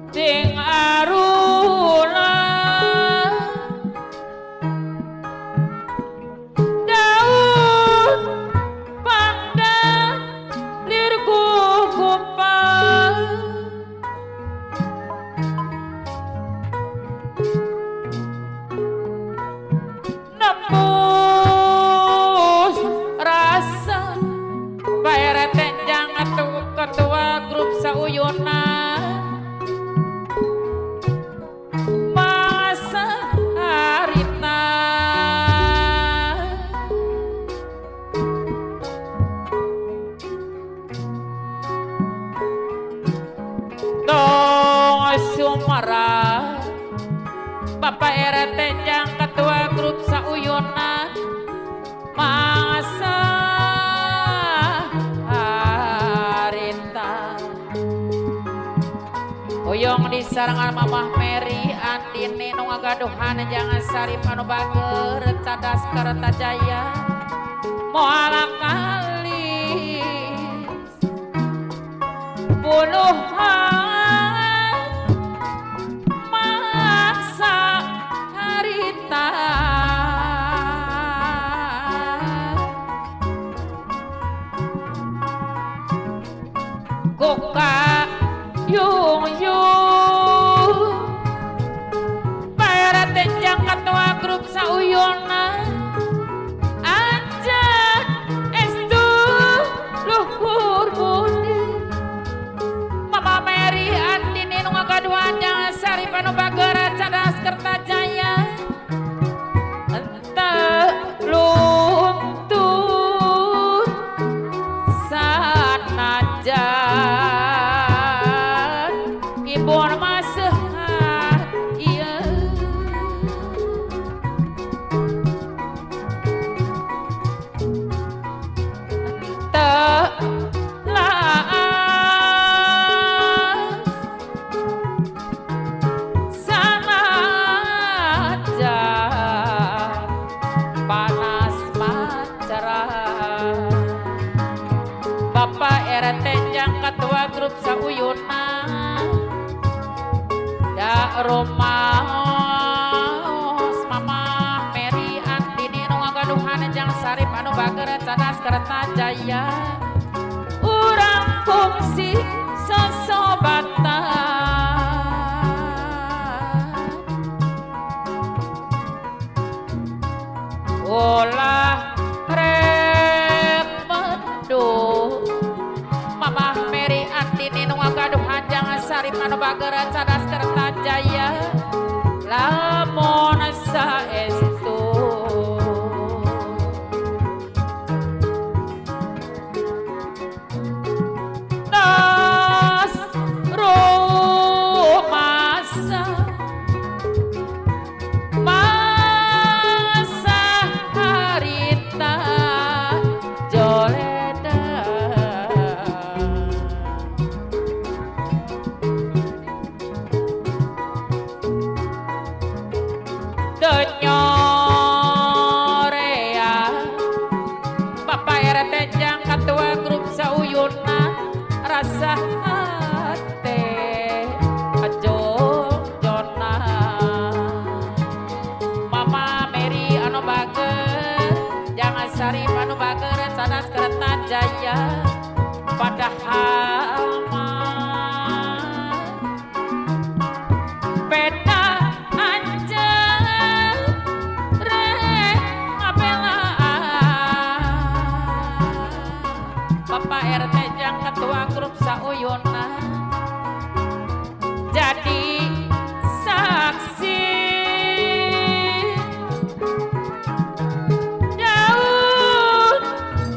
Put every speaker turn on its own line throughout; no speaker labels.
Ting arula daun pandan lir gugupan nembus rasa Pak RT jangan ketua grup sauyuna masa harita tong sumara Bapak RT jang ketua grup sauyuna masa harita Oyong di sarangan Mamah Mary Andini nu ngagaduhan jangan sarip anu bager cadas Kertajaya moal kalis puluhan masa harita kuka yung yung Pak RT jang ketua grup sauyona anjat estu luhur budi Mama Mary Andini nu ngagaduhan jangan sarip anu bager cadas Kertajaya ente luntur sanajan ibon masehat iya telaas sanajan panas macerah Bapak RT jang ketua grup sauyuna da rumaos Mama Mary Andini nu ngagaduhan jang sarip anu bager cadas Kertajaya urang kungsi sosobatan ulah rek mendung Mama Mary Andini nu ngagaduhan jang sarip anu bager cadas Kertajaya lamun saestu tas rumasa masa harita joleda Denyorea Bapak RT jang ketua grup sauyuna rasa hate ajo jona Mama Mary anu bager jangan sarip anu bager cadas Kertajaya padahal mah peta anjeun rek ngabelaan Bapak RT jang ketua grup sauyuna jadi saksi daun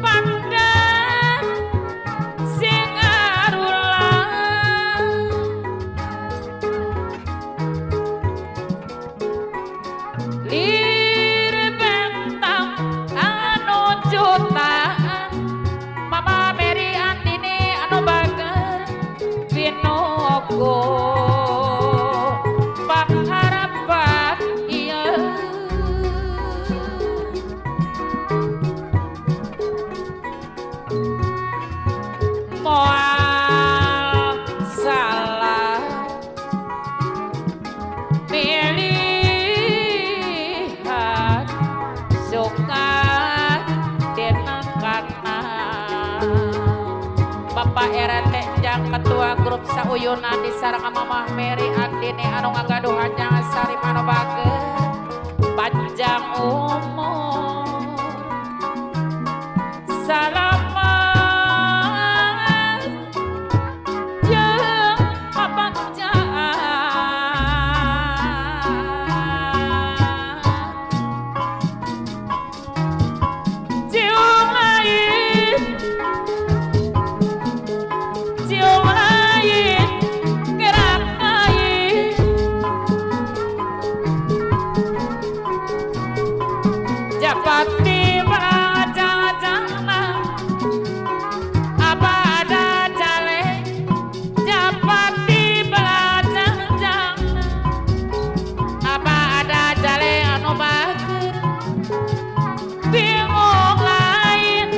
pandan sing arulang lir bentang anu jutaan Mama Mary Andini anu bager pinogo pangharapan ieu moal salah pilihan suka dina kana Bapak RT jang ketua grup sauyuna di sareng Mamah Mary Andini anu ngagaduhan jang Sarip anu bager panjang umur salamat jeung papanjaan cium lain cium lain gerak lain japati bajajana apa ada jale japati bajajana apa ada jale anu bager bingung lain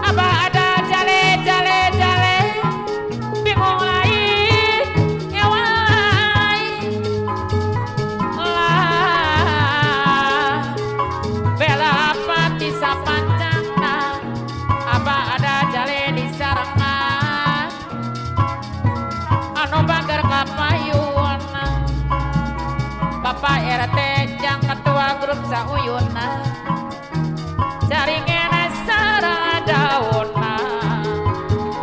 apa ada jale jale jale bingung lain nyawa lain lah bela pati sapancana apa ada jale di sarengan anu bager kapayuna Bapak RT jang ketua grup sauyuna jaringena sarang daunna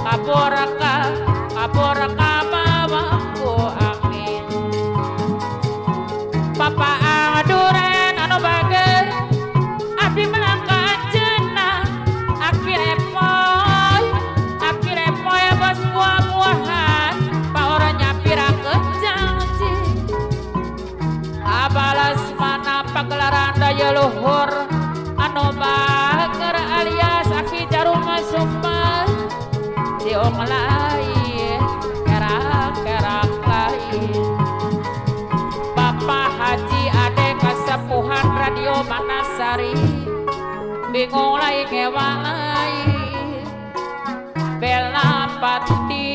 kaporaka kaporaka bawangku angin Papa aduren anu bager abdi melangkah anjeunna akhire poy bos buah-buahan paora nyapirakeun janji abalas mana pagelaran daya luhur anu bager alias aki jarum sumpah cium lain kerak-kerak lain Bapak Haji Ade kasepuhan Radio Manasari bingung lain ngewa lain Bela Pati